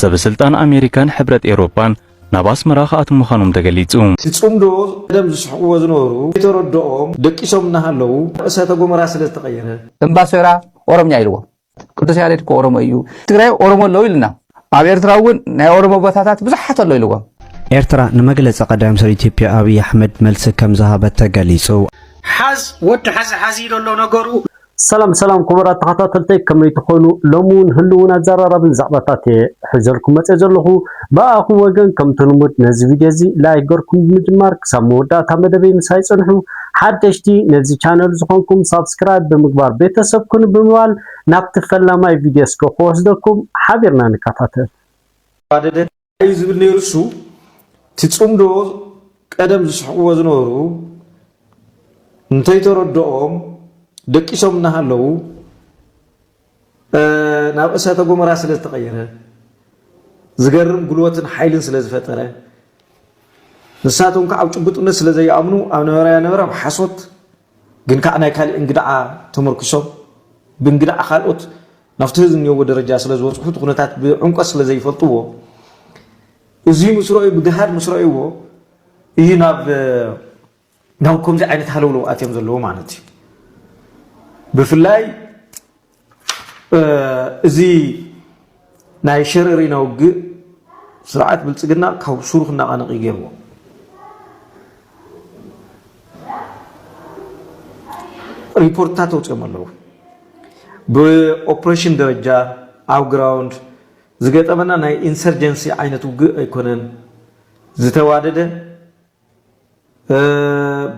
ሰበስልጣን ኣሜሪካን ሕብረት ኤውሮጳን ናብ ኣስመራ ክኣትዉ ምዃኖም ተገሊጹ። እቲ ጽምዶ ቀደም ዝስሕቕዎ ዝነበሩ ከይተረድኦም ደቂሶም እናሃለዉ እሳተ ጎመራ ስለ ዝተቐየረ። እምባሶይራ ኦሮምኛ ኢልዎ። ቅዱስ ያሬድ እኮ ኦሮሞ እዩ። ትግራይ ኦሮሞ ኣለዉ ኢልና። ኣብ ኤርትራ እውን ናይ ኦሮሞ ቦታታት ብዙሓት ኣሎ ኢልዎም። ኤርትራ ንመግለጺ ቀዳማይ ሚኒስትር ኢትዮጵያ ኣብይ ኣሕመድ መልሲ ከም ዝሃበ ተገሊጹ። ሓዝ ወዲ ሓዚ ሓዚ ኢሉ ኣሎ ነገሩ። ሰላም ሰላም ክቡራት ተኸታተልተይ ከመይ ትኾኑ? ሎሚ እውን ህልውን ኣዘራራብን ዛዕባታት እየ ሕዘልኩም መፅእ ዘለኹ። ብኣኹም ወገን ከምቲ ልሙድ ነዚ ቪድዮ እዚ ላይክ ገርኩም ብምጅማር ክሳብ መወዳእታ መደበይ ምሳይ ፅንሑ። ሓደሽቲ ነዚ ቻነል ዝኾንኩም ሳብስክራይብ ብምግባር ቤተሰብ ኩኑ ብምባል ናብቲ ፈላማይ ቪድዮ እስከ ክወስደኩም ሓቢርና ንከታተል። እዩ ዝብል ነይሩ እሱ። እቲ ፅምዶ ቀደም ዝስሕቕዎ ዝነበሩ እንተይተረድኦም ደቂሶም እናሃለዉ ናብ እሳተ ጎመራ ስለ ዝተቐየረ ዝገርም ጉልበትን ሓይልን ስለ ዝፈጠረ ንሳቶም ከዓ ኣብ ጭቡጥነት ስለ ዘይኣምኑ ኣብ ነበራያ ነበራ ብሓሶት ግን ከዓ ናይ ካሊእ እንግድዓ ተመርኪሶም ብእንግድዓ ካልኦት ናብቲ ህዝቢ እኒኦዎ ደረጃ ስለ ዝበፅሑ እቲ ኩነታት ብዕምቆት ስለ ዘይፈልጥዎ እዚ ምስ ረእዩ ብግሃድ ምስ ረእይዎ እዩ ናብ ናብ ከምዚ ዓይነት ሃለውለው ኣትዮም ዘለዉ ማለት እዩ። ብፍላይ እዚ ናይ ሸረሪና ውግእ ስርዓት ብልፅግና ካብ ሱሩ ክናቓነቕ እዩ ገይርዎ። ሪፖርትታት ተውፅኦም ኣለዉ። ብኦፕሬሽን ደረጃ ኣብ ግራውንድ ዝገጠመና ናይ ኢንሰርጀንሲ ዓይነት ውግእ ኣይኮነን ዝተዋደደ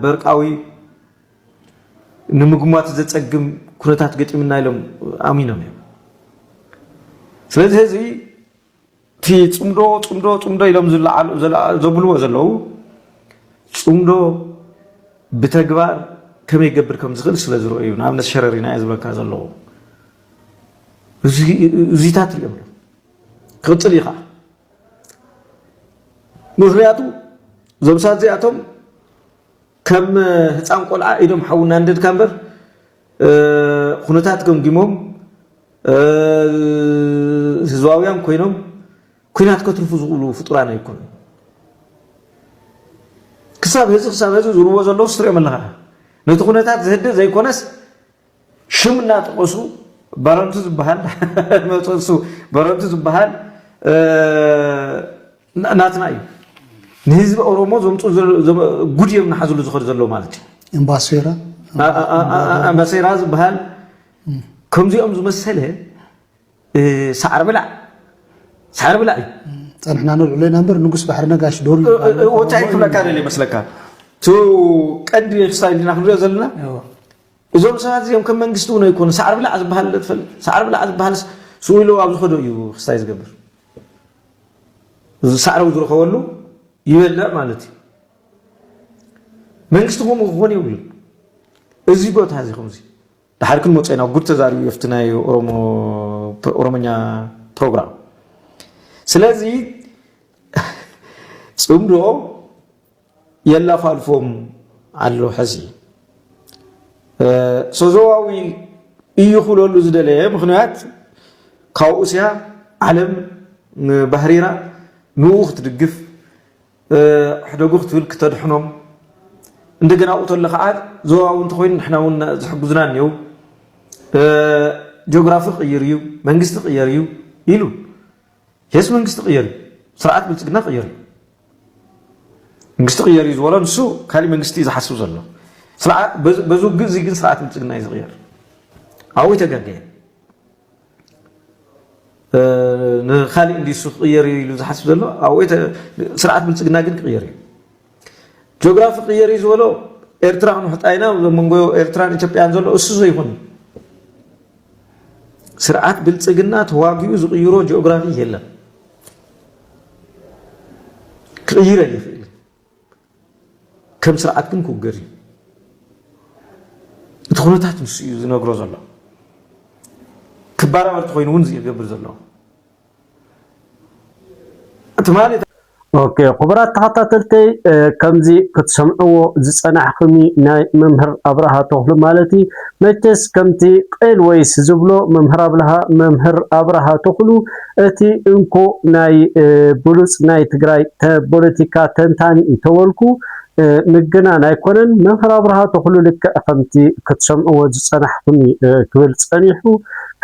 በርቃዊ ንምግማት ዘጸግም ኩነታት ገጢምና ኢሎም ኣሚኖም እዮም። ስለዚ ህዝቢ እቲ ጽምዶ ጽምዶ ጽምዶ ኢሎም ዝለዓሉ ዘብልዎ ዘለዉ ጽምዶ ብተግባር ከመይ ይገብር ከም ዝኽእል ስለ ዝረእዩ ንኣብነት ሸረሪና እየ ዝብለካ ዘለዉ እዚታት እዮም ክቕጽል እዩ ከዓ ምኽንያቱ እዞም ሰባት እዚኣቶም ከም ህፃን ቆልዓ ኢዶም ሓዊ እናንደድካ እምበር ኩነታት ገምጊሞም ህዝባውያን ኮይኖም ኩናት ከትርፉ ዝኽእሉ ፍጡራን ኣይኮኑን። ክሳብ ህዚ ክሳብ ህዚ ዝርዎ ዘለዉ ስትሪኦም ኣለኻ ነቲ ኩነታት ዝህድእ ዘይኮነስ ሽም እናጠቐሱ ባረንቱ ዝበሃል መፀሱ ባረንቱ ዝበሃል ናትና እዩ። ንህዝቢ ኦሮሞ ዘምፅኡ ጉድ እዮም እናሓዝሉ ዝኸዱ ዘለዉ ማለት እዩ። እምባሴራ እምባሴራ ዝበሃል ከምዚኦም ዝመሰለ ሳዕሪ ብላዕ ሳዕሪ ብላዕ እዩ። ፀንሕና ንልዕሎ ኢና እምበር ንጉስ ባሕሪ ነጋሽ ዶር ወታይ ክብለካ ደል ይመስለካ ቱ ቀንዲ ክስታይ ዲና ክንሪኦ ዘለና እዞም ሰባት እዚኦም ከም መንግስቲ እውን ኣይኮኑ ሳዕሪ ብላዕ ዝበሃል ትፈልጥ ሳዕሪ ብላዕ ዝበሃል ስኡ ኢሉ ኣብ ዝኸዶ እዩ ክስታይ ዝገብር እዚ ሳዕሪ ዝረኸበሉ ይበልዕ ማለት እዩ መንግስቲ ከምኡ ክኾን የብሉን እዚ ቦታ እዚ ከምዚ ድሓር ክንመፅኦ ኢና ጉድ ተዛሪቡ ኣብቲ ናይ ኦሮሞ ኦሮሞኛ ፕሮግራም ስለዚ ፅምዶ የላፋልፎም ኣሎ ሕዚ ሶዞዋዊ እዩ ክብለሉ ዝደለየ ምክንያት ካብ ኡስያ ዓለም ባህሪራ ንኡ ክትድግፍ ሕደጉ ክትብል ክተድሕኖም እንደገና ቁተሎ ከዓ ዞባዊ እንተኮይኑ ንሕና እውን ዝሕግዙና እኒው ጂኦግራፊ ቅይር እዩ መንግስቲ ቅየር እዩ ኢሉ የስ መንግስቲ ቅየር እዩ ስርዓት ብልፅግና ቅየር እዩ መንግስቲ ቅየር እዩ ዝበሎ ንሱ ካሊእ መንግስቲ እዩ ዝሓስብ ዘሎ በዚ ውግእ እዚ ግን ስርዓት ብልፅግና እዩ ዝቅየር ኣብኡ ተጋገየ ንካሊእ እንዲሱ ክቅየር እዩ ኢሉ ዝሓስብ ዘሎ ኣብኡ ስርዓት ብልፅግና ግን ክቅየር እዩ ጂኦግራፊ ክቅየር እዩ ዝበሎ ኤርትራ ክንውሕጣ ኢና መንጎ ኤርትራን ኢትዮጵያን ዘሎ እሱ ዘይኮን ስርዓት ብልፅግና ተዋጊኡ ዝቅይሮ ጂኦግራፊ የለን ክቅይር ኣይኽእል ከም ስርዓት ግን ክውገድ እዩ እቲ ኩነታት ንሱ እዩ ዝነግሮ ዘሎ ክባራበር ተኮይኑ እውን ዝገብር ዘሎ ትማሊ ኦኬ፣ ክቡራት ተኸታተልተይ፣ እ፣ ከምዚ ክትሰምዕዎ ዝጸናሕኹም ናይ መምህር ኣብርሃ ተኽሉ ማለት እዩ። መቸስ ከምቲ ቄል ወይስ ዝብሎ መምህር ኣብርሃ፣ መምህር ኣብርሃ ተኽሉ እቲ እንኮ ናይ፣ እ፣ ብሉጽ ናይ ትግራይ ተ-፣ ፖለቲካ ተንታኒ እዩ ተበልኩ፣ እ፣ ምግናን ኣይኮነን። መምህር ኣብርሃ ተኽሉ ልክዕ ከምቲ ክትሰምዕዎ ዝጸናሕኹም እዩ፣ እ፣ ክብል ጸኒሑ።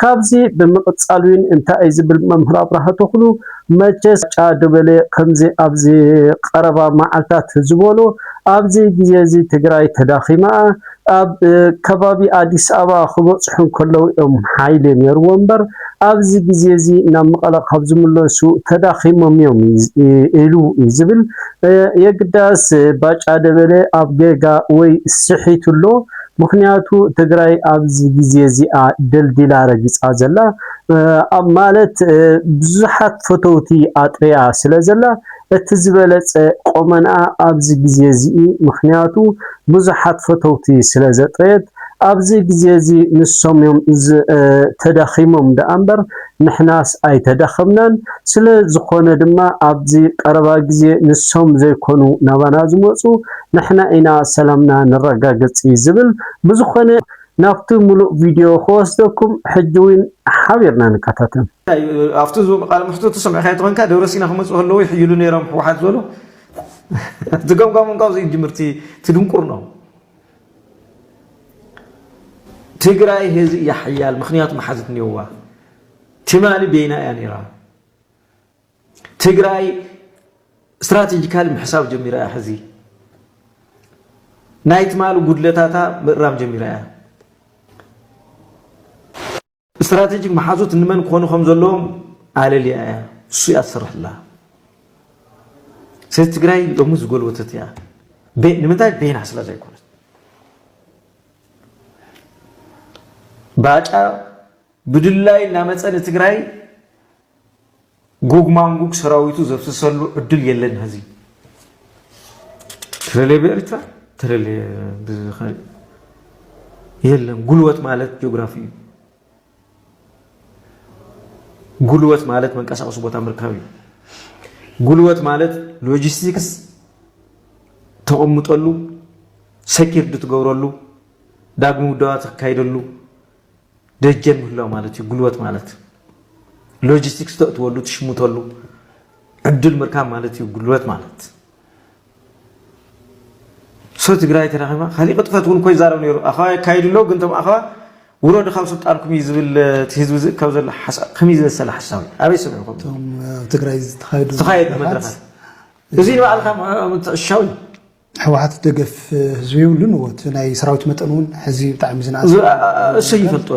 ካብዚ ብምቕጻል እውን እንታይ እዩ ዝብል መምህር ኣብርሃ ተኽሉ፣ መቸስ ጫ ደበሌ ከምዚ ኣብዚ ቀረባ መዓልታት ዝበሎ፣ ኣብዚ ግዜ እዚ ትግራይ ተዳኺማ፣ ኣብ፣ እ፣ ከባቢ ኣዲስ ኣበባ ክበጽሑ እንከለዉ እዮም ሓይሊ ነይርዎ እምበር፣ ኣብዚ ግዜ እዚ ናብ መቐለ ካብ ዝምለሱ ተዳኺሞም እዮም ይ-፣ ኢሉ እዩ ዝብል። እ፣ የግዳስ ባጫ ደበሌ ኣብ ጌጋ ወይ ስሒቱ ኣሎ። ምኽንያቱ ትግራይ ኣብዚ ግዜ እዚኣ ደልዲላ ረጊጻ ዘላ፣ እ፣ ኣብ ማለት፣ እ፣ ብዙሓት ፈተውቲ ኣጥሪያ ስለ ዘላ፣ እቲ ዝበለጸ ቆመንኣ ኣብዚ ግዜ እዚ እዩ። ምኽንያቱ ብዙሓት ፈተውቲ ስለ ዘጥረየት፣ ኣብዚ ግዜ እዚ ንሶም እዮም ዝ-፣ እ፣ ተዳኺሞም ደኣ እምበር ንሕናስ ኣይተዳኸምናን። ስለ ዝኾነ ድማ ኣብዚ ቀረባ ግዜ ንሶም ዘይኮኑ ናባና ዝመጹ፣ ንሕና ኢና ሰላምና ነረጋግጽ እዩ ዝብል። ብዝኾነ ናብቲ ሙሉእ ቪድዮ ክወስደኩም ሕጂ እውን ሓቢርና ንከታተል። ኣብቲ ቃል ምሕቶ ተሰሚዕካዮ ተኾንካ ደብረ ሲና ክመጹ ከለዉ ይሕይሉ ነይሮም ህወሓት ዝበሉ። እቲ ገምጋሞም ካብዚ እዩ ዝጅምር፣ እቲ፣ እቲ ድንቁርኖም። ትግራይ ህዚ እያ ሓያል፣ ምኽንያቱ መሓዘት እኒኦዋ። ትማሊ ቤና እያ ነይራ። ትግራይ ስትራቴጂካሊ ምሕሳብ ጀሚራ እያ። ሕዚ ናይ ትማሊ ጉድለታታ ምእራም ጀሚራ እያ። ስትራቴጂክ መሓዙት እንመን ክኾኑ ከም ዘለዎም ኣለልያ እያ። እሱ እያ ትሰርሕላ። ስለዚ ትግራይ ሎሚ ዝጎልበተት እያ። ቤ-፣ ንምንታይ? ቤና ስለ ዘይኮነት። ባጫ ብድላይ እናመፀ ንትግራይ ጉግ ማንጉግ ሰራዊቱ ዘፍስሰሉ ዕድል የለን። ሕዚ ተለለየ ብኤርትራ፣ ተለለየ ብኸ-፣ የለን። ጉልበት ማለት ጂኦግራፊ እዩ። ጉልበት ማለት መንቀሳቀሲ ቦታ ምርካብ እዩ። ጉልበት ማለት ሎጂስቲክስ ተቐምጠሉ፣ ሰኪርድ ትገብረሉ፣ ዳግም ውደባ ተካይደሉ ደጀን ምህላው ማለት እዩ። ጉልበት ማለት ሎጂስቲክስ ተእትወሉ፣ ትሽምተሉ ዕድል ምርካብ ማለት እዩ ጉልበት ማለት። ሶ ትግራይ ተዳኺማ፣ ካሊእ ቅጥፈት እውን እኮ ይዛረብ ነይሩ። ኣኸባ የካይዱ ኣለዉ፣ ግን እቶም ኣኸባ ውረዱ ካብ ስልጣንኩም እዩ ዝብል፣ እቲ ህዝቢ ዝእከብ ዘሎ ሓሳብ ከመይ ዝመሰለ ሓሳብ እዩ? ኣበይ ሰሚዕኩም? እቶም ኣብ ትግራይ ዝተኻየዱ ዝተኻየዱ መድረኻት። መድረኻት። እዚ ንባዕልኻ ምትዕሻው እዩ። ህወሓት ደገፍ ህዝቢ የብሉን። እዎ፣ እቲ ናይ ሰራዊት መጠን እውን ሕዚ ብጣዕሚ ዝነኣሰ። ዝ-፣ አ-፣ አ-፣ እሱ ይፈልጦ።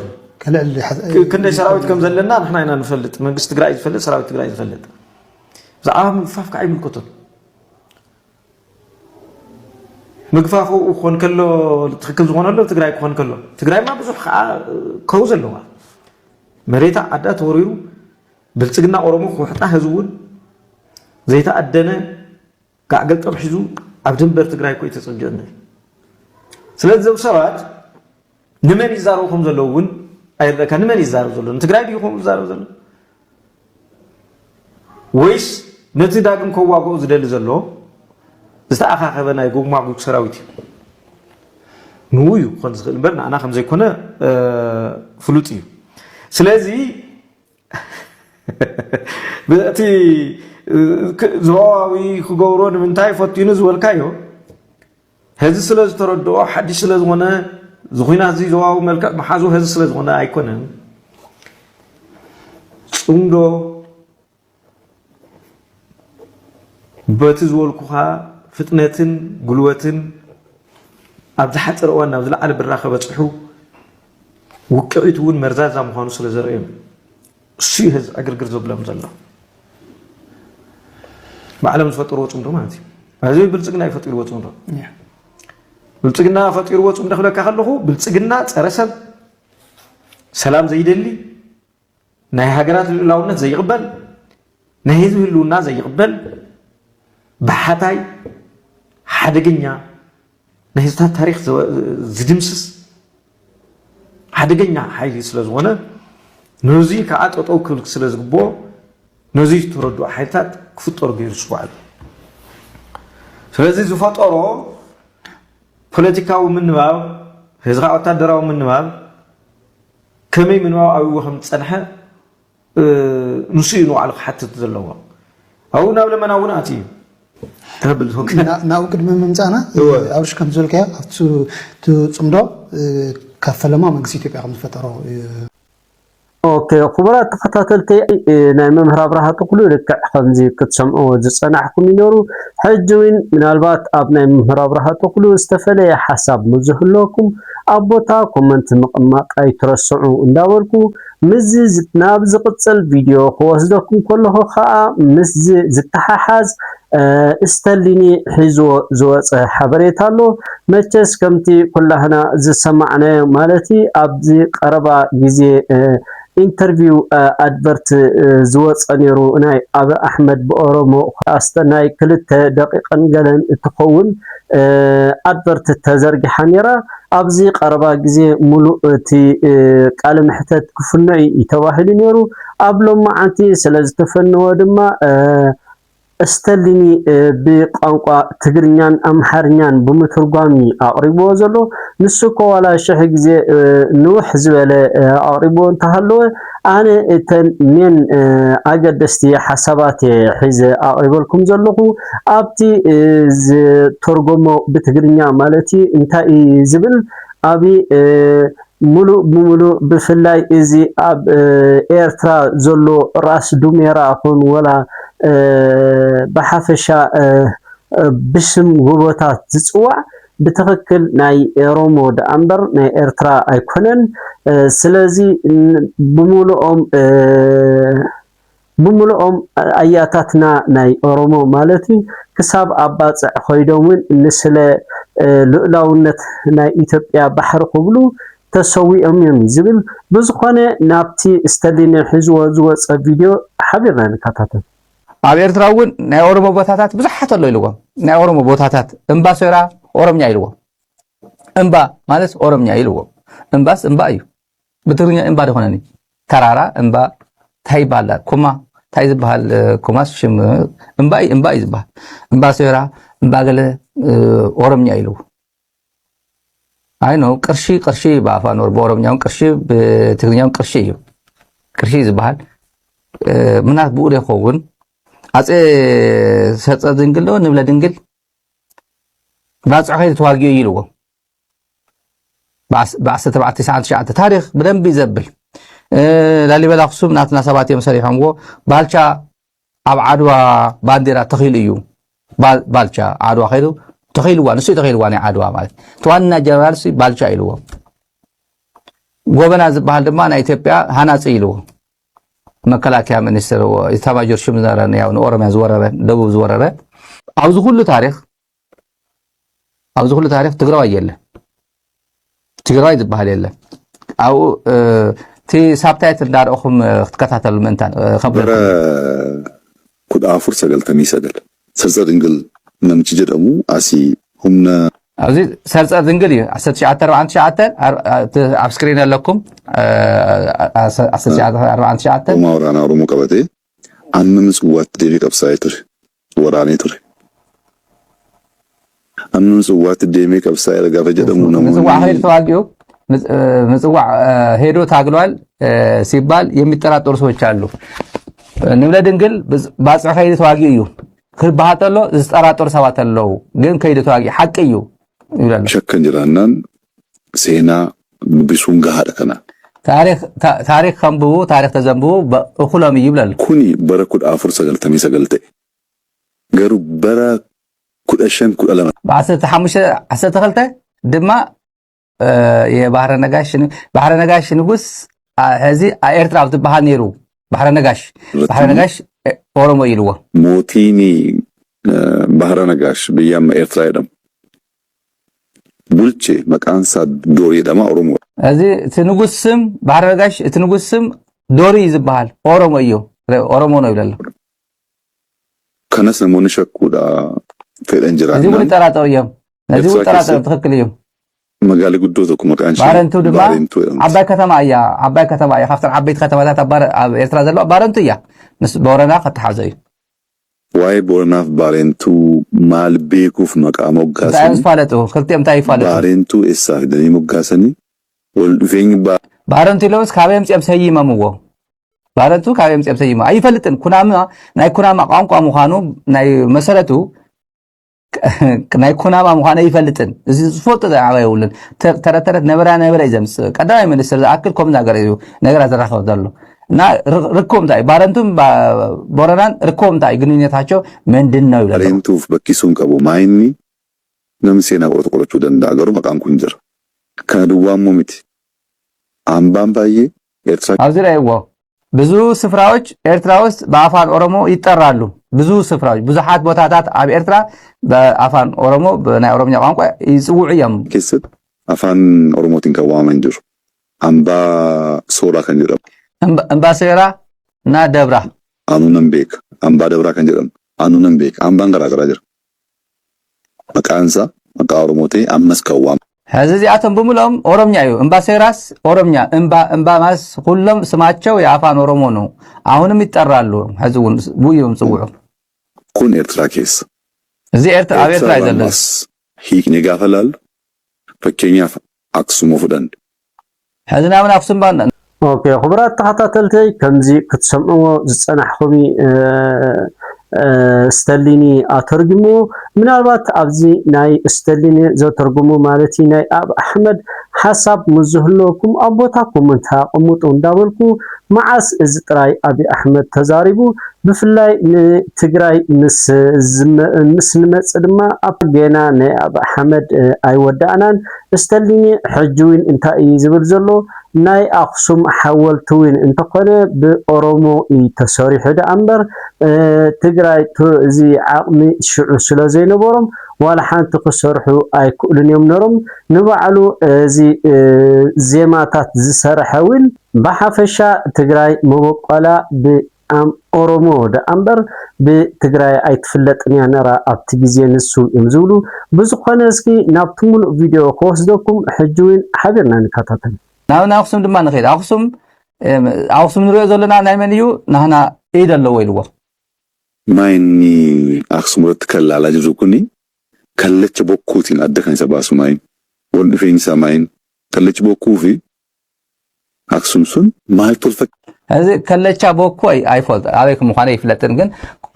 ከልዕል ይሓ-፣ ክ-፣ ክንደይ ሰራዊት ከም ዘለና ንሕና ኢና ንፈልጥ። መንግስቲ ትግራይ ዝፈልጥ፣ ሰራዊት ትግራይ ዝፈልጥ። ብዛዕባ ምግፋፍ ከዓ ይምልከቶም። ምግፋፉ ክኾን ከሎ ትኽክል ዝኾነሉ ትግራይ ክኾን ከሎ፣ ትግራይማ ብዙሕ ከዓ ከው ዘለዋ፣ መሬታ ዓዳ ተወሪሩ፣ ብልፅግና ኦሮሞ ክውሕጣ፣ ህዝቢ እውን ዘይተኣደነ ጋዕ ገልጠም ሒዙ ኣብ ድንበር ትግራይ እኮ እዩ ተፀጊዑ እኒሀ። ስለዚ እዞም ሰባት ንመን ይዛረቡ ከም ዘለዉ እውን ኣይረዳእካ። ንመን ይዛረብ ዘሎ? ንትግራይ ድዩ ከምኡ ዝዛረብ ዘሎ? ወይስ ነቲ ዳግም ከዋግኦ ዝደሊ ዘሎ ዝተኣኻኸበ ናይ ጎግ ማጎግ ሰራዊት እዩ? ንኡ እዩ ክኾን ዝኽእል እምበር ንኣና ከም ዘይኮነ፣ እ፣ ፍሉጥ እዩ። ስለዚ በቲ፣ እ፣ ክ-፣ ዞባዊ ክገብሮ ንምንታይ ፈቲኑ ዝበልካዮ፣ ሕዚ ስለ ዝተረድኦ፣ ሓድሽ ስለ ዝኾነ፣ እዚ ኲናት እዚ ዞባዊ መልክዕ መሓዙ ሕዚ ስለ ዝኾነ ኣይኮነን። ጽምዶ በቲ ዝበልኩኻ ፍጥነትን ጉልበትን ኣብ ዝሓጸረ እዋን ናብ ዝለዓለ ብራኸ በጺሑ፣ ውቅዒቱ እውን መርዛዛ ምዃኑ ስለ ዘርእዮም፣ እሱ እዩ ሕዚ ዕግርግር ዘብሎም ዘሎ። ባዕሎም ዝፈጠርዎ ጽምዶ ማለት እዩ። እዚ ብልጽግና እዩ ፈጢርዎ ጽምዶ። እያ። ብልጽግና ፈጢርዎ ጽምዶ ክብለካ ከለኹ፣ ብልጽግና ጸረ ሰብ፣ ሰላም ዘይደሊ፣ ናይ ሃገራት ልኡላውነት ዘይቕበል፣ ናይ ህዝቢ ህልውና ዘይቕበል፣ ብሓታይ ሓደገኛ ናይ ህዝብታት ታሪኽ ዘ-፣ ዝድምስስ ሓደገኛ ሓይሊ ስለ ዝኾነ፣ ነዚ ከዓ ጠጠው ክብል ስለ ዝግብኦ፣ ነዚ ዝተረድኡ ሓይልታት ክፍጠሩ ገይሩ እሱ ባዕሉ። ስለዚ ዝፈጠሮ ፖለቲካዊ ምንባብ፣ እዚ ከዓ ወታደራዊ ምንባብ ከመይ ምንባብ ኣብይዎ ከም ዝፀንሐ፣ እ፣ ንሱ እዩ ንባዕሉ ክሓትት ዘለዎ። ኣብኡ ናብ ለመና እውን ኣትዩ እዩ። ተብል ዞን ከ- ና- ናብኡ ቅድሚ ምምፃእና፣ እወ። ኣብርሽ ከም ዝበልካዮ ኣብቲ ሱ- እቲ ፅምዶ፣ እ፣ ካብ ፈለማ መንግስቲ ኢትዮጵያ ከም ዝፈጠሮ፣ እ፣ ኦኬ፣ ክቡራት ተኸታተልቲ፣ እ፣ ናይ መምህር ኣብርሃ ተኽሉ ልክዕ ከምዚ ክትሰምዕዎ ዝጸናሕኩም ይነሩ። ሕጂ እውን ምናልባት ኣብ ናይ መምህር ኣብርሃ ተኽሉ ዝተፈለየ ሓሳብ ምስ ዝህልወኩም ኣብ ቦታ ኮመንት ምቕማጥ ኣይትረስዑ እንዳበልኩ፣ ምስዚ ዝ- ናብ ዝቕጽል ቪድዮ ክወስደኩም ከለኹ ኸኣ ምስዚ ዝተሓሓዝ፣ እ፣ ስተሊኒ ሒዝዎ ዝወጸ ሓበሬታ ኣሎ። መቸስ ከምቲ ኩላህና ዝሰማዕናዮ ማለት ኣብዚ ቀረባ ግዜ፣ እ፣ ኢንተርቪው፣ እ፣ ኣድቨርት፣ እ፣ ዝወጸ ነይሩ ናይ ኣብ ኣሕመድ ብኦሮሞ ኣስተ ናይ ክልተ ደቂቕን ገለን እትኸውን፣ እ፣ ኣድቨርት ተዘርጊሓ ነይራ። ኣብዚ ቀረባ ግዜ ሙሉእ እቲ፣ እ፣ ቃለ መሕተት ክፍኖ እዩ ተባሂሉ ነይሩ። ኣብ ሎማዓንቲ ስለ ዝተፈነወ ድማ፣ እ፣ ስተሊኒ፣ እ፣ ብቋንቋ ትግርኛን ኣምሓርኛን ብምትርጓም እዩ ኣቕሪብዎ ዘሎ። ንሱ እኮ ዋላ ሽሕ ግዜ፣ እ፣ ንውሕ ዝበለ፣ እ፣ ኣቕሪብዎ እንተሃለወ፣ ኣነ እተን ሜን፣ እ፣ ኣገደስቲ ሓሳባት እየ ሒዘ ኣቕሪበልኩም ዘለኹ። ኣብቲ፣ እ፣ ዝተርጎሞ ብትግርኛ ማለት እዩ እንታይ እዩ ዝብል፣ ኣብ፣ እ፣ ሙሉእ ብሙሉእ ብፍላይ እዚ ኣብ፣ እ፣ ኤርትራ ዘሎ ራስ ዱሜራ ኹን ወላ፣ እ፣ ብሓፈሻ፣ እ፣ እ፣ ብስም ጎቦታት ዝጽዋዕ ብትኽክል ናይ ኦሮሞ ደኣ እምበር ናይ ኤርትራ ኣይኮነን። እ፣ ስለዚ ን- ብምሉኦም፣ እ፣ ብምልኦም ኣያታትና ናይ ኦሮሞ ማለት እዩ፣ ክሳብ ኣብ ባጽዕ ኮይዶም እውን ንስለ፣ እ፣ ልኡላውነት ናይ ኢትዮጵያ ባሕሪ ክብሉ ተሰዊኦም እዮም ዝብል። ብዝኾነ ናብቲ ስተሊኒ ሒዝዎ ዝወጸ ቪድዮ ሓቢርና ንከታተል። ኣብ ኤርትራ እውን ናይ ኦሮሞ ቦታታት ብዙሓት ኣሎ ኢልዎም። ናይ ኦሮሞ ቦታታት እምባ ሶይራ ኦሮምኛ ኢልዎም። እምባ ማለት ኦሮምኛ ኢልዎ። እምባስ እምባ እዩ። ብትግርኛ እምባ ዶ ይኾነኒ? ተራራ፣ እምባ፣ እንታይ ይበሃል? ኩማ፣ እንታይ ዝበሃል? እ፣ ኩማስ ሽም፣ እ፣ እምባ እዩ፣ እምባ እዩ ዝበሃል። እምባ ሶይራ፣ እምባ ገለ፣ እ፣ ኦሮምኛ ኢልዎ። ኣይ ኖ፣ ቅርሺ፣ ቅርሺ ብኣፋን ኦር-፣ ብኦሮምኛውን ቅርሺ፣ ብትግርኛውን ቅርሺ እዩ። ቅርሺ እዩ ዝበሃል። እ፣ ምናት ብኡ ዶ ይኸውን? ኣጼ ሰርጸ ድንግል ዶ ንብለ ድንግል ባጽዖ ከይዱ ተዋጊኡ እዩ ኢልዎ። ብዓስ-፣ ብዓሰርተ ኣርባዕተ ተስዓን ትሽዓተ ታሪኽ ብደንቢ ዘብል። እ፣ ላሊበላ ኣኽሱም ናትና ሰባት እዮም ሰሪሖምዎ። ባልቻ ኣብ ዓድዋ ባንዴራ ተኺሉ እዩ። ባል-፣ ባልቻ ዓድዋ ከይዱ ተኺልዋ፣ ንሱ እዩ ተኺልዋ ናይ ዓድዋ ማለት። እቲ ዋና ጀነራል ሲ ባልቻ ኢልዎ። ጎበና ዝበሃል ድማ ናይ ኢትዮጵያ ሃናጺ ኢልዎ። መከላከያ ሚኒስትር ወ-፣ ኢታማጆር ሹም ዝነበረ፣ ያው ንኦሮሚያ ዝወረረ፣ ደቡብ ዝወረረ። ኣብዚ ኩሉ ታሪኽ፣ ኣብዚ ኩሉ ታሪኽ ትግራዋይ የለ። ትግራዋይ ዝበሃል የለ። ኣብኡ፣ እ፣ እቲ ሳብታይትል እንዳረእኹም፣ እ፣ ክትከታተሉ ምእንታን፣ እ፣ ከብለኩም። በረ ኩድ ኣፉር ሰገልተሚ ሰገል። ሰርጸ ድንግል ነምቺ ጀደሙ ኣሲ ሁምነ ኣብዚ ሰርጸ ድንግል እዩ። ዓሰርተ ትሽዓተ ኣርባዓን ትሽዓተ፣ ኣር-፣ እ፣ እቲ ኣብ ስክሪን ኣለኩም፣ እ፣ እ፣ ዓሰርተ ትሽዓተ ኣርባዓን ትሽዓተ። ኦማውራና ኦሮሞ ቀበቴ፣ ኣመ ምጽዋት ደሜ ቀብሳይ ቱር፣ ወራኔ ቱር። ኣመ ምጽዋት ደሜ ቀብሳይ ረጋፈ ጀደሙ ነሙ ምጽዋዕ ኸይዱ ተዋጊኡ፣ ምጽ-፣ እ፣ ምጽዋዕ፣ እ፣ ሄዶ ታግሏል፣ እ፣ ሲባል የሚጠራጠሩ ሰዎች አሉ። ንብለ ድንግል ብዝ-፣ ባጽዕ ኸይዱ ተዋጊኡ እዩ ክባሃል ተሎ ዝጠራጠሩ ሰባት ኣለዉ። ግን ከይዱ ተዋጊኡ ሓቂ እዩ ይብለሉ። ሸከን ጅራናን ሴና ብሱን ገሃድ ከና። ታሪኽ፣ ታ-፣ ታሪኽ ከንብቡ፣ ታሪኽ ተዘንብቡ፣ በ-፣ እኹሎም እዩ ይብለሉ። ኩኒ በረ ኩድ ኣፉር ሰገልተሚ ሰገልተ። ገሩ በረ ኩድ ኣሸን ኩድ ኣለመ። ብዓሰርተ ሓሙሽተ ዓሰርተ ክልተ ድማ፣ እ፣ የባህረ ነጋሽ ን-፣ ባህረ ነጋሽ ንጉስ፣ አ፣ ሕዚ፣ አ፣ ኤርትራ ኣብ ትበሃል ነይሩ። ባህረ ነጋሽ፣ ባህረ ነጋሽ፣ እ፣ ኦሮሞ ኢልዎ። ሞቲኒ፣ እ፣ ባህረ ነጋሽ ብያመ ኤርትራ የደም። ቡልቼ መቃንሳ ዶሪ ደማ ኦሮሞ። እዚ እቲ ንጉስ ስም፣ ባህረ ነጋሽ፣ እቲ ንጉስ ስም ዶሪ እዩ ዝበሃል። ኦሮሞ እዩ። ረ-፣ ኦሮሞ ነው ይብለሉ። ከነስ ነሞኒ ሸኩ ዳ ፌደን ጅራ እዚ እውን እና ይጠራጠሩ እዮም። እዚ እውን ኤርትራ ይጠራጠሩ፣ ከይሲ ትኽክል እዩ። መጋሊ ጉዶ ዘኩ መቃንሺ ባረንቱ ድማ ባረንቱ እዮም። ዓባይ ከተማ እያ፣ ዓባይ ከተማ እያ። ካብተን ዓበይቲ ከተማታት ኣብ ባረ-፣ ኣብ ኤርትራ ዘለዋ ባረንቱ እያ። ምስ ቦረና ከተሓዞ እዩ። ዋይ ቦረናፍ ባሬንቱ ማል ቤኩፍ መቃ እንታይ ሞጋሰኒ። ዝፋለጡ? ክልቲኦም እንታይ ይፋለጡ? ባሬንቱ ኤሳ ፊደኒ ሞጋሰኒ። ወልዱ ፌኝ ባ ባረንቱ ኢሎምስ ካበይ ኣምጺኦም ሰይመምዎ? ባረንቱ ካበይ ኣምጺኦም ሰይሞ? ኣይፈልጥን። ኩናማ፣ ናይ ኩናማ ቋንቋ ምዃኑ፣ ናይ መሰረቱ ናይ ኩናማ ምዃኑ ኣይፈልጥን። እዚ ዝፈልጦ ዛዕባ የብሉን። ተረ-፣ ተረት ተረት ነበራ ነበረ እዩ ዘምጽእ። ቀዳማይ ሚኒስትር ዝኣክል ከምዚ ነገር እዩ ነገራት ዘራኽብ ዘሎ። እና ር-፣ ርክቦም እንታይ እዩ? ባረንቱን ባ-፣ ቦረናን ርክቦም እንታይ እዩ? ግንኙነታቸው ምንድን ነው ይብለሉ። Parentuuf bakki sun qabu maayinni namsee na qoratu qorachuu danda'a, garuu maqaan kun jira. Kana duwwaa immoo miti. Ambaan baay'ee Eertiraa ኣብዚ ረእይዎ። ብዙ ስፍራዎች ኤርትራ ውስጥ በአፋን ኦሮሞ ይጠራሉ። ብዙ ስፍራዎች፣ ብዙሓት ቦታታት ኣብ ኤርትራ በአፋን ኦሮሞ፣ ብናይ ኦሮምኛ ቋንቋ ይጽውዑ እዮም። Keessatti afaan Oromootiin kan waamaman jiru. Ambaa Sooraa kan jedhamu. እምባ-፣ እምባ ሴራ እና ደብራ። Anuunan beeka. Ambaa Dabraa kan jedhamu. Anuunan beeka. Ambaan garaa garaa jira. Maqaan isaa maqaa Oromoo ta'ee ammas kan waamamu. ሕዚ እዚኣቶም ብምልኦም ኦሮምኛ እዩ። እምባ ሴራስ ኦሮምኛ፣ እምባ፣ እምባ ማስ ሁሉም ስማቸው የአፋን ኦሮሞ ነው። አሁንም ይጠራሉ። ሕዚ እውን ብኡ እዮም ዝጽውዑ። Kun Eertiraa keessa. እዚ ኤርትራ፣ ኣብ ኤርትራ እዩ ዘሎ። Ammas hiiknee gaafa laallu, fakkeenyaaf Aksum yoo fudhanne. ሕዚ ናብን ኣክሱም ባና። ኦኬ፣ ክቡራት ተኸታተልተይ፣ ከምዚ ክትሰምዕዎ ዝጸናሕኹም፣ እ፣ እ፣ ስተሊኒ ኣተርጉምዎ። ምናልባት ኣብዚ ናይ ስተሊኒ ዘተርጉሙ ማለት እዩ፣ ናይ ኣብ ኣሕመድ ሓሳብ ምስ ዝህልወኩም ኣብ ቦታኩም እንተቐምጡ እንዳበልኩ፣ መዓስ እዚ ጥራይ ኣብይ ኣሕመድ ተዛሪቡ? ብፍላይ ንትግራይ ምስ ዝመ-፣ ምስ ንመጽእ ድማ ኣብ ገና ናይ ኣብ ኣሕመድ፣ እ፣ ኣይወዳእናን። ስተሊኒ ሕጂ እውን እንታይ እዩ ዝብል ዘሎ? ናይ ኣኽሱም ሓወልቲ እውን እንተኾነ ብኦሮሞ እዩ ተሰሪሑ ደኣ እምበር፣ እ፣ ትግራይ ቱ-፣ እዚ ዓቕሚ ሽዑ ስለ ዘይነበሮም ዋላ ሓንቲ ክሰርሑ ኣይክእሉን እዮም ነሮም። ንባዕሉ እዚ፣ እ፣ ዜማታት ዝሰርሐ እውን ብሓፈሻ ትግራይ መበቆላ ብ-፣ ኣም-፣ ኦሮሞ ደኣ እምበር ብትግራይ ኣይትፍለጥን እያ ነራ ኣብቲ ግዜ ንሱ እዮም ዝብሉ። ብዝኾነ እስኪ ናብቲ ሙሉእ ቪድዮ ክወስደኩም ሕጂ እውን ሓቢርና ንከታተል። ናብ፣ ናብ ኣኽሱም ድማ ንኸይድ። ኣኽሱም፣ እም፣ ኣኽሱም ንሪኦ ዘለና ናይ መን እዩ? ናህና ኢድ ኣለዎ ኢልዎ። Maayinni Aksum irratti kan laalaa jirru kuni kallacha bokkuutiin adda kan isa baasu maayin? Wal dhufeenyi isaa maayin? Kallachi bokkuu fi Aksum sun maal tolfak- እዚ ከለቻ ቦኩ ኣይ-፣ ኣይፈልጥ፣ ኣበይ ከም ምዃነ ኣይፍለጥን፣ ግን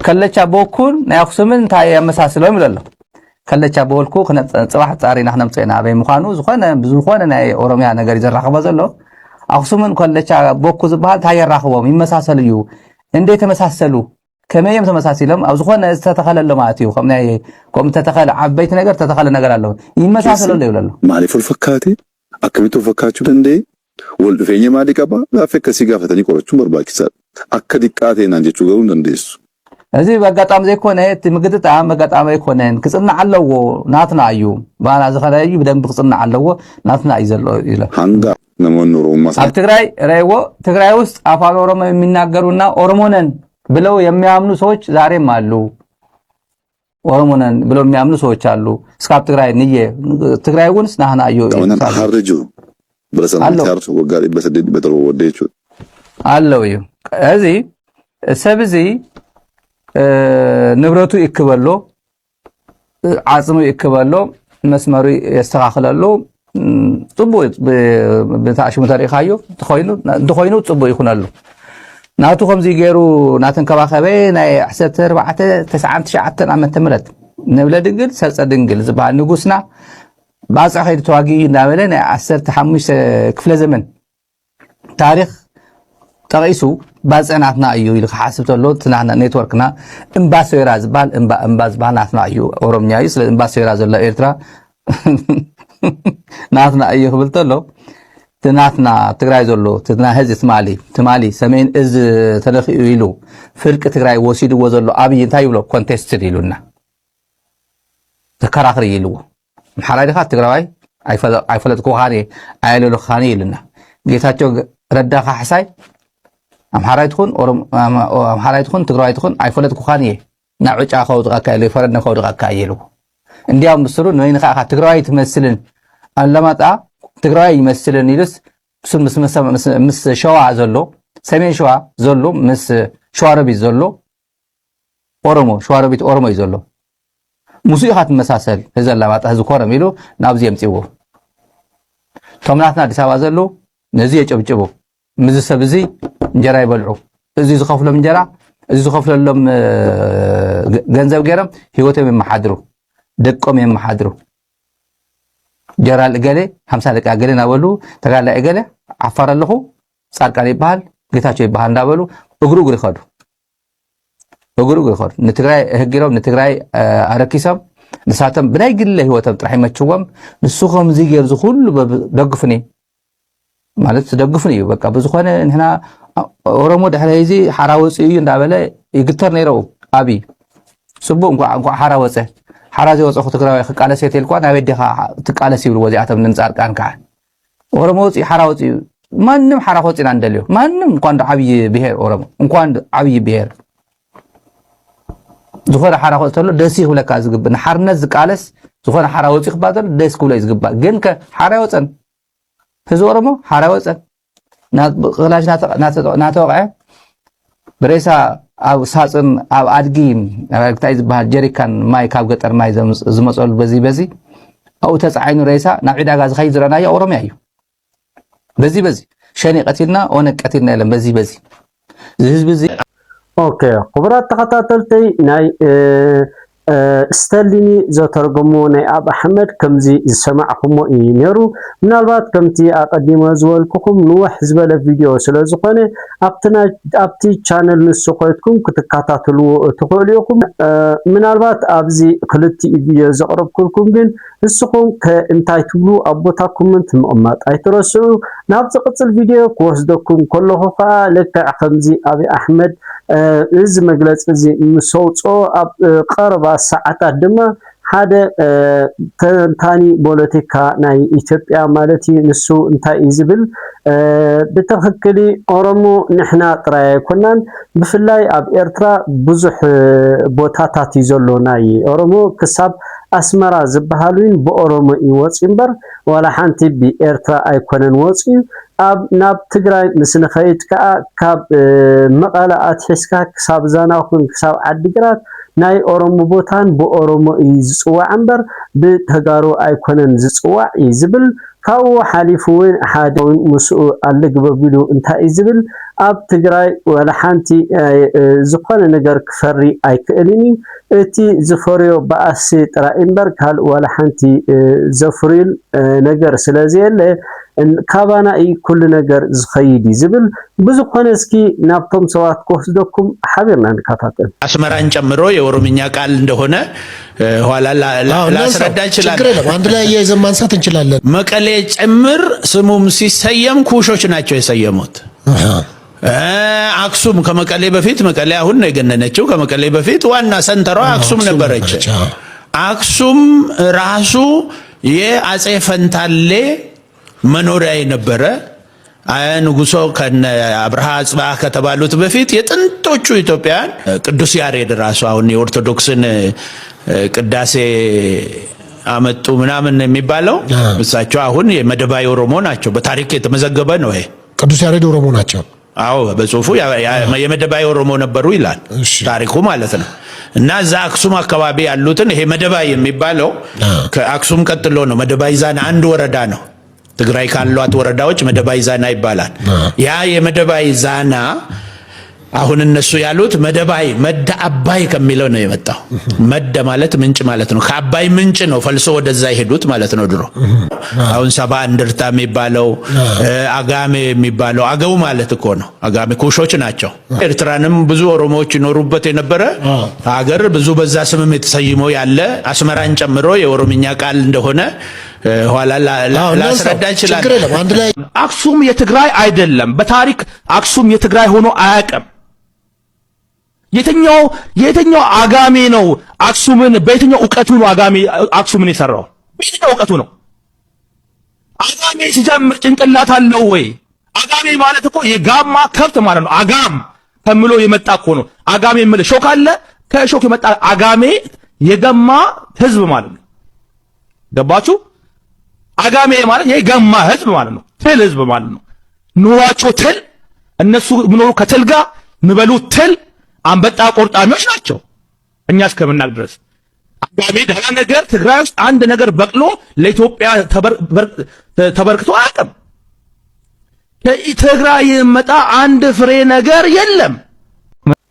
ከለቻ ቦኩን ናይ ኣኽሱምን እንታይ የመሳስሎም ይብሎ ኣሎ። ከለቻ በልኩ ክነ-፣ ጽባሕ ጻሪና ክነምጽኦ ኢና ኣበይ ምዃኑ። ዝኾነ፣ ብዝኾነ ናይ ኦሮምያ ነገር እዩ ዘራኽቦ ዘሎ። ኣኽሱምን ከለቻ ቦኩ ዝበሃል እንታይ የራኽቦም? ይመሳሰሉ እዩ። እንዴት ተመሳሰሉ? ከመይ እዮም ተመሳሲሎም? ኣብ ዝኾነ ዝተተኸለ ኣሎ ማለት እዩ። ከም ናይ፣ ከም ዝተተኸለ ዓበይቲ ነገር ዝተተኸለ ነገር ኣሎ። ይመሳሰሉ ኣሎ ይብሎ ኣሎ። Maaliif wal fakkaate? Akkamitti wal fakkaachuu danda'e? Wal dhufeenya maalii qaba? Gaaffii akkasii gaafatanii qorachuun barbaachisaadha. Akka diqqaa ta'e naan jechuu garuu hin dandeessu. እዚ በጋጣሚ ዘይኮነ፣ እቲ ምግጥጣም በጋጣሚ ኣይኮነን፣ ክጽናዕ ኣለዎ፣ ናትና እዩ፣ ባና ዝኸነ እዩ፣ ብደንብ ክጽናዕ ኣለዎ፣ ናትና እዩ ዘሎ ኢለ። Hanga namoonni Oromummaa ኣብ ትግራይ ረእይዎ፣ ትግራይ ውስጥ አፋን ኦሮሞ የሚናገሩና ኦሮሞ ነን ብለው የሚያምኑ ሰዎች ዛሬም አሉ። ኦሮሞ ነን ብለው የሚያምኑ ሰዎች አሉ። እስካብ ትግራይ ንየ፣ ትግራይ እውን ናህና እዩ። Ta'unan har'a jiru. Bara sana ኣሎ። Miti har'a waggaa dhibba saddeet dhibba torba booddee jechuudha. ኣለዉ እዩ። እዚ ሰብ እዚ፣ እ፣ ንብረቱ ይክበሎ፣ እ፣ ዓጽሙ ይክበሎ፣ መስመሩ የስተኻኽለሉ። እም፣ ጽቡቕ እዩ። ብ-፣ ብታ ሽሙ ተሪእኻዮ፣ እንተኾይኑ፣ እንተኾይኑ ጽቡቕ ይኹነሉ። ናቱ ከምዚ ገይሩ ናተንከባኸበ ናይ ዓሰርተ ኣርባዕተ፣ ተስዓን ትሽዓተን ዓመተ ምህረት ንብለ ድንግል፣ ሰርጸ ድንግል ዝበሃል ንጉስና ባጽዕ ከይዱ ተዋጊኡ እዩ እናበለ ናይ ዓሰርተ ሓሙሽተ ክፍለ ዘመን ታሪኽ ጠቒሱ፣ ባጽዕ ናትና እዩ ኢሉ ክሓስብ ተሎ፣ እቲ ናትና ኔትወርክና እምባ ሶይራ ዝበሃል፣ እምባ፣ እምባ ዝበሃል ናትና እዩ፣ ኦሮምኛ እዩ። ስለ እምባ ሶይራ ዘሎ ኤርትራ ናትና እዩ ክብል ተሎ፣ እቲ ናትና ትግራይ ዘሎ፣ እቲ ናይ ህዝቢ ትማሊ፣ ትማሊ ሰሜን እዝ ተለኺኡ ኢሉ ፍርቂ ትግራይ ወሲድዎ ዘሎ ኣብይ እንታይ ይብሎ? ኮንቴስትድ ኢሉና። ተከራኽሪ ኢልዎ። ኣምሓራይ ዲኻ ትግራዋይ? ኣይፈለ-፣ ኣይፈለጥኩኻን እየ፣ ኣየለለኹኻን እየ ኢሉና። ጌታቸው ረዳ ካሕሳይ ኣምሓራይ ትኹን ኦሮም-፣ ኣም-፣ ኣምሓራይ ትኹን ትግራዋይ ትኹን ኣይፈለጥኩኻን እየ። ናብ ዕጫ ከውድቐካ እየ፣ ፈረድነ ከውድቐካ እየ ኢልዎ። እንዲያውም ብስሩ ንበይንኻ ኢኻ ትግራዋይ ትመስልን፣ ኣለማጣ ትግራዋይ ይመስልን ኢሉስ፣ እሱ ምስ፣ ምስ፣ ምስ፣ ምስ ሸዋ ዘሎ፣ ሰሜን ሸዋ ዘሎ፣ ምስ ሸዋሮቢት ዘሎ፣ ኦሮሞ፣ ሸዋሮቢት ኦሮሞ እዩ ዘሎ። ምስኡ ኢኻ ትመሳሰል፣ ህዚ ኣላማጣ፣ ህዚ ኮረም ኢሉ ናብዚ የምጽእዎ። እቶም ናትና ኣዲስ ኣበባ ዘለዉ ነዚ የጨብጭቡ። ምስዚ ሰብ እዚ እንጀራ ይበልዑ። እዚ ዝኸፍሎም እንጀራ፣ እዚ ዝኸፍለሎም፣ እ፣ ገ-፣ ገንዘብ ገይሮም ህይወቶም የመሓድሩ፣ ደቆም የመሓድሩ። ጀነራል እገሌ፣ ሓምሳ ደቂ እገሌ እናበሉ፣ ተጋዳላይ እገሌ፣ ዓፋር ኣለኹ፣ ጻድቃን ይበሃል፣ ጌታቸው ይበሃል እናበሉ እግሩ እግሩ ይኸዱ። እግሩ እግሩ ይኸዱ። ንትግራይ ህጊሮም፣ ንትግራይ፣ እ፣ ኣረኪሶም፣ ንሳቶም ብናይ ግለ ህይወቶም ጥራሕ ይመችዎም። ንሱ ከምዚ ገይሩ፣ እዚ ኩሉ በብ-፣ ደግፉኒ ማለት ትደግፉኒ እዩ። በቃ ብዝኾነ ንሕና ኦሮሞ ድሕሪ እዚ ሓራ ወፂኡ እዩ እንዳበለ ይግተር ነይረ። ኣብይ ጽቡቅ፣ እንኳዕ፣ እንኳዕ ሓራ ወፀ። ሓራ ዘይወፀኹ ትግራዋይ ክቃለስ እየ ተልኳ፣ ናበይ ዲኻ ትቃለስ ይብልዎ እዚኣቶም ንጻድቃን ከዓ። ኦሮሞ ወፂኡ፣ ሓራ ወፂኡ። ማንም ሓራ ክወፅእና እንደልዮ። ማንም እንኳን ዶ ዓብዪ ብሄር ኦሮሞ፣ እንኳን ዶ ዓብዪ ብሄር። ዝኾነ ሓራ ክወፅ ተሎ ደስ ክብለካ ዝግብእ። ንሓርነት ዝቃለስ ዝኾነ ሓራ ወፂኡ ክባል ተሎ ደስ ክብሎ እዩ ዝግባእ። ግን ከ ሓራ ይወፀን። ህዝቢ ኦሮሞ ሓራ ይወፀን። ና-፣ ክላሽ ናተ-፣ ናተ-፣ ናተወቕዐ ብሬሳ ኣብ ሳፅን፣ ኣብ ኣድጊ፣ ኣብ ኣድጊ እንታይ ዝበሃል ጀሪካን ማይ ካብ ገጠር ማይ ዘምፅ-፣ ዝመፀሉ በዚ በዚ ኣብኡ ተፃዒኑ ሬሳ ናብ ዕዳጋ ዝኸይድ ዝረኣናዮ ኦሮሚያ እዩ። በዚ በዚ ሸኔ ቀቲልና፣ ኦነግ ቀቲልና የለን። በዚ በዚ እዚ ህዝቢ እዚ ኦኬ፣ ክቡራት ተኸታተልተይ፣ ናይ፣ እ፣ እ፣ ስተሊኒ ዘተርጎሞ ናይ ኣብ ኣሕመድ ከምዚ ዝሰማዕኩሞ እዩ ነይሩ። ምናልባት ከምቲ ኣቐዲመ ዝበልኩኹም ንውሕ ዝበለ ቪድዮ ስለ ዝኾነ ኣብቲ ናይ፣ ኣብቲ ቻነል ንሱ ኮይትኩም ክትከታተልዎ ትኽእሉ ኢኹም። እ፣ ምናልባት ኣብዚ ክልቲኡ ቪድዮ ዘቕረብኩልኩም ግን ንስኹም ከ እንታይ ትብሉ ኣብ ቦታ ኮመንት ምቕማጥ ኣይትረስዑ። ናብ ዝቕጽል ቪድዮ ክወስደኩም ከለኹ ከኣ ልክዕ ከምዚ ኣብይ ኣሕመድ፣ እ፣ እዚ መግለጺ እዚ ምስ ኣውጽኦ ኣብ፣ እ፣ ቀረባ ሰዓታት ድማ ሓደ፣ እ፣ ተንታኒ ፖለቲካ ናይ ኢትዮጵያ ማለት እዩ። ንሱ እንታይ እዩ ዝብል፣ እ፣ ብትኽክል ኦሮሞ ንሕና ጥራይ ኣይኮናን፣ ብፍላይ ኣብ ኤርትራ ብዙሕ፣ እ፣ ቦታታት እዩ ዘሎ ናይ ኦሮሞ ክሳብ ኣስመራ ዝበሃል እውን ብኦሮሞ እዩ ወፂኡ እምበር ዋላ ሓንቲ ብኤርትራ ኣይኮነን ወፂኡ። ኣብ፣ ናብ ትግራይ ምስ ንኸይድ ከዓ ካብ፣ እ፣ መቐለ ኣትሒዝካ ክሳብ ዛናኹን ክሳብ ዓዲግራት ናይ ኦሮሞ ቦታን ብኦሮሞ እዩ ዝፅዋዕ እምበር ብተጋሩ ኣይኮነን ዝፅዋዕ እዩ ዝብል። ካብኡ ሓሊፉ እውን ሓደ እውን ምስኡ ኣልግበብ ኢሉ እንታይ እዩ ዝብል? ኣብ ትግራይ ዋላ ሓንቲ፣ እ፣ እ፣ ዝኾነ ነገር ክፈሪ ኣይክእልን እዩ። እቲ ዝፈርዮ ባእሲ ጥራይ እምበር ካልእ ዋላ ሓንቲ፣ እ፣ ዘፍርዩል፣ እ፣ ነገር ስለ ዘየለ፣ እን-፣ ካባና እዩ ኩሉ ነገር ዝኸይድ እዩ ዝብል። ብዝኾነ እስኪ ናብቶም ሰባት ክወስደኩም ሓቢርና ንከታተል። ኣስመራን ጨምሮ የኦሮምኛ ቃል እንደሆነ፣ እ፣ ኋላ ላ-፣ ላ-፣ አዎ፣ እናንሳው። ላስረዳ እችላለሁ። ችግር የለም። አንድ ላይ አያይዘን ማንሳት እንችላለን። መቀሌ ጭምር ስሙም ሲሰየም ኩሾች ናቸው የሰየሙት። አሃ። እ፣ አክሱም ከመቀሌ በፊት፣ መቀሌ አሁን ነው የገነነችው። ከመቀሌ በፊት ዋና ሰንተሯ አዎ፣ አክሱም አክሱም ነበረች። ነበረች። አዎ። አክሱም ራሱ የአጼ ፈንታሌ መኖሪያ የነበረ፣ አ፣ ንጉሶ ከነ አብርሃ አጽብሃ ከተባሉት በፊት የጥንቶቹ ኢትዮጵያውያን፣ ቅዱስ ያሬድ ራሱ አሁን የኦርቶዶክስን፣ እ፣ ቅዳሴ አመጡ ምናምን የሚባለው አዎ። እሳቸው አሁን የመደባይ ኦሮሞ ናቸው። በታሪክ የተመዘገበ ነው ይሄ። ቅዱስ ያሬድ ኦሮሞ ናቸው። አዎ፣ በጽሁፉ ያ-፣ ያ-፣ አዎ። የመደባይ ኦሮሞ ነበሩ ይላል እሺ። ታሪኩ ማለት ነው። እና እዛ አክሱም አካባቢ ያሉትን፣ ይሄ መደባይ የሚባለው አዎ። ከአክሱም ቀጥሎ ነው። መደባይ ዛና አንድ ወረዳ ነው። ትግራይ ካሏት ወረዳዎች መደባይ ዛና ይባላል። አዎ። ያ የመደባይ ዛና አሁን እነሱ ያሉት መደባይ፣ መደ አባይ ከሚለው ነው የመጣው። እህ። መደ ማለት ምንጭ ማለት ነው። ከአባይ ምንጭ ነው ፈልሶ ወደዛ የሄዱት ማለት ነው ድሮ። እህ። አዎ። አሁን ሰባ እንደርታ የሚባለው፣ አዎ። እ፣ አጋሜ የሚባለው አገው ማለት እኮ ነው። አጋሜ ኩሾች ናቸው። አዎ። ኤርትራንም ብዙ ኦሮሞዎች ይኖሩበት የነበረ አዎ። ሀገር፣ ብዙ በዛ ስምም የተሰይሞ ያለ፣ አስመራን ጨምሮ የኦሮምኛ ቃል እንደሆነ፣ እ፣ ኋላ ላ-፣ ላ-፣ አዎ፣ እናንሳው። ላስረዳ እችላለሁ። ችግር የለም። አንድ ላይ አክሱም የትግራይ አይደለም። በታሪክ አክሱም የትግራይ ሆኖ አያውቅም። የትኛው፣ የትኛው አጋሜ ነው አክሱምን፣ በየትኛው እውቀቱ ነው አጋሜ አክሱምን የሰራው? በየትኛው እውቀቱ ነው? አጋሜ ሲጀምር ጭንቅላት አለው ወይ? አጋሜ ማለት እኮ የጋማ ከብት ማለት ነው። አጋም ከምሎ የመጣ እኮ ነው። አጋሜ የምልህ እሾክ አለ፣ ከእሾክ የመጣ አጋሜ የገማ ህዝብ ማለት ነው። ገባችሁ? አጋሜ ማለት የገማ ህዝብ ማለት ነው። ትል ህዝብ ማለት ነው። ኑሯቸው ትል፣ እነሱ የሚኖሩ ከትል ጋር የሚበሉት ትል፣ አንበጣ ቆርጣሚዎች ናቸው። እኛ እስከምናቅ ድረስ። አጋሜ ደህና ነገር ትግራይ ውስጥ አንድ ነገር በቅሎ ለኢትዮጵያ ተበር- በር- ተበርክቶ አያውቅም። ከትግራይ ይመጣ አንድ ፍሬ ነገር የለም።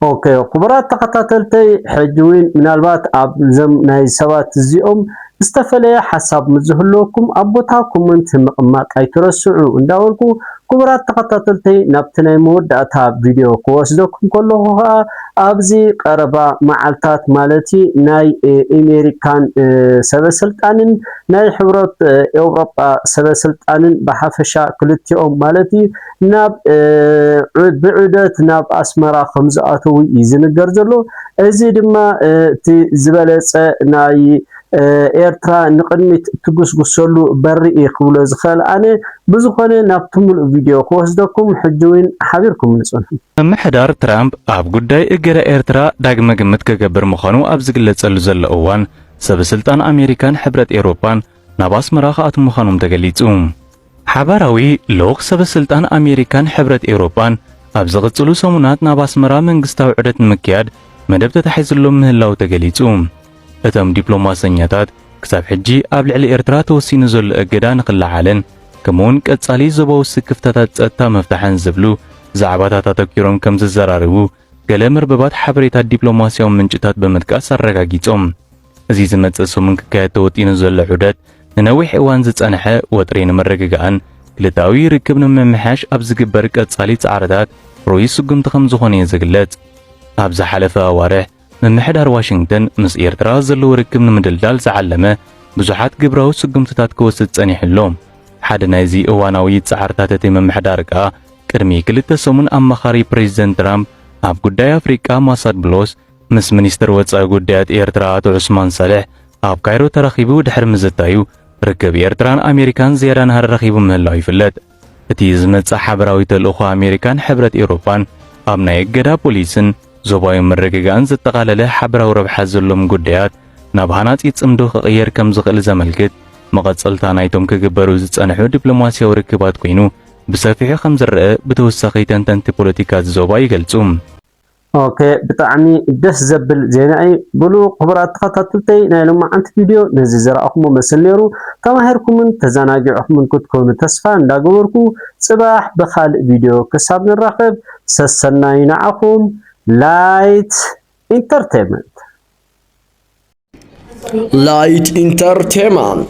ኦኬ፣ ክቡራት ተኸታተልተይ፣ ሕጂ እውን ምናልባት ኣብ ዘም ናይ ሰባት እዚኦም ዝተፈለየ ሓሳብ ምስ ዝህልወኩም ኣብ ቦታ ኮመንት ምቕማጥ ኣይትረስዑ እንዳበልኩ፣ ክቡራት ተኸታተልተይ፣ ናብቲ ናይ መወዳእታ ቪድዮ ክወስደኩም ከለኹ ኸኣ ኣብዚ ቀረባ መዓልታት ማለት እዩ ናይ ኣሜሪካን ሰበስልጣንን ናይ ሕብረት ኤውሮጳ ሰበስልጣንን ብሓፈሻ ክልቲኦም ማለት እዩ ናብ ብዑደት ናብ ኣስመራ ከም ዝኣተዉ እዩ ዝንገር ዘሎ። እዚ ድማ እቲ ዝበለጸ ናይ ኤርትራ ንቕድሚት እትጉስጉሰሉ በሪ እዩ ክብሎ ዝኽእል ኣነ። ብዝኾነ ናብቲ ምሉእ ቪድዮ ክወስደኩም ሕጂ እውን ሓቢርኩም ንጽንሑ። ምምሕዳር ትራምፕ ኣብ ጉዳይ እገዳ ኤርትራ ዳግመ ግምት ክገብር ምዃኑ ኣብ ዝግለጸሉ ዘሎ እዋን፣ ሰበስልጣን ኣሜሪካን ሕብረት ኤውሮጳን ናብ ኣስመራ ክኣትዉ ምዃኖም ተገሊጹ። ሓባራዊ ልኡኽ ሰበስልጣን ኣሜሪካን ሕብረት ኤውሮጳን ኣብ ዝቕጽሉ ሰሙናት ናብ ኣስመራ መንግስታዊ ዑደት ንምክያድ መደብ ተታሒዝሎም ምህላዉ ተገሊጹ። እቶም ዲፕሎማሰኛታት ክሳብ ሕጂ ኣብ ልዕሊ ኤርትራ ተወሲኑ ዘሎ እገዳ ንኽለዓልን ከምኡውን ቀጻሊ ዞባዊ ስክፍታታት ጸጥታ ምፍታሕን ዝብሉ ዛዕባታት ኣተኪሮም ከም ዝዘራረቡ ገለ መርበባት ሓበሬታ ዲፕሎማስያዊ ምንጭታት ብምጥቃስ ኣረጋጊጾም። እዚ ዝመጽእ ሰሙን ክካየድ ተወጢኑ ዘሎ ዑደት ንነዊሕ እዋን ዝጸንሐ ወጥሪ ንምርግጋእን ክልታዊ ርክብ ንምምሕያሽ ኣብ ዝግበር ቀጻሊ ጻዕርታት ርኡይ ስጉምቲ ከም ዝኾነ እዩ ዝግለጽ። ኣብ ዝሓለፈ ኣዋርሕ ምምሕዳር ዋሽንግተን ምስ ኤርትራ ዘለዎ ርክብ ንምድልዳል ዝዓለመ ብዙሓት ግብራዊ ስጉምትታት ክወስድ ጸኒሑ ኣሎ። ሓደ ናይዚ እዋናዊ ጻዕርታት እቲ ምምሕዳር ከኣ ቅድሚ ክልተ ሰሙን ኣማኻሪ ፕሬዚደንት ትራምፕ ኣብ ጉዳይ ኣፍሪቃ ማሳድ ብሎስ ምስ ሚኒስትር ወጻኢ ጉዳያት ኤርትራ ኣቶ ዑስማን ሳልሕ ኣብ ካይሮ ተራኺቡ ድሕሪ ምዝታዩ ርክብ ኤርትራን ኣሜሪካን ዝያዳ ናህሪ ረኺቡ ምህላው ይፍለጥ። እቲ ዝመጽእ ሓበራዊ ተልእኾ ኣሜሪካን ሕብረት ኤውሮጳን ኣብ ናይ እገዳ ፖሊስን ዞባዊ ምርግጋእን ዘጠቓለለ ሓበራዊ ረብሓ ዘሎም ጉዳያት ናብ ሃናጺ ጽምዶ ክቕየር ከም ዝኽእል ዘመልክት መቐጸልታ ናይቶም ክግበሩ ዝጸንሑ ዲፕሎማስያዊ ርክባት ኮይኑ ብሰፊሑ ከም ዝረአ ብተወሳኺ ተንተንቲ ፖለቲካ እዚ ዞባ ይገልጹ። ኦኬ፣ ብጣዕሚ ደስ ዘብል ዜና እዩ። ብሉ ክቡራት ተኸታተልተይ ናይ ሎማዓንቲ ቪድዮ ነዚ ዝረኣኹሞ መስል ነይሩ። ተማሂርኩምን ተዘናጊዕኩምን ክትኮኑ ተስፋ እንዳገበርኩ ጽባሕ ብኻልእ ቪድዮ ክሳብ ንራኸብ ሰሰናዩ ንዓኹም። ላይት ኢንተርቴንመንት። Light Entertainment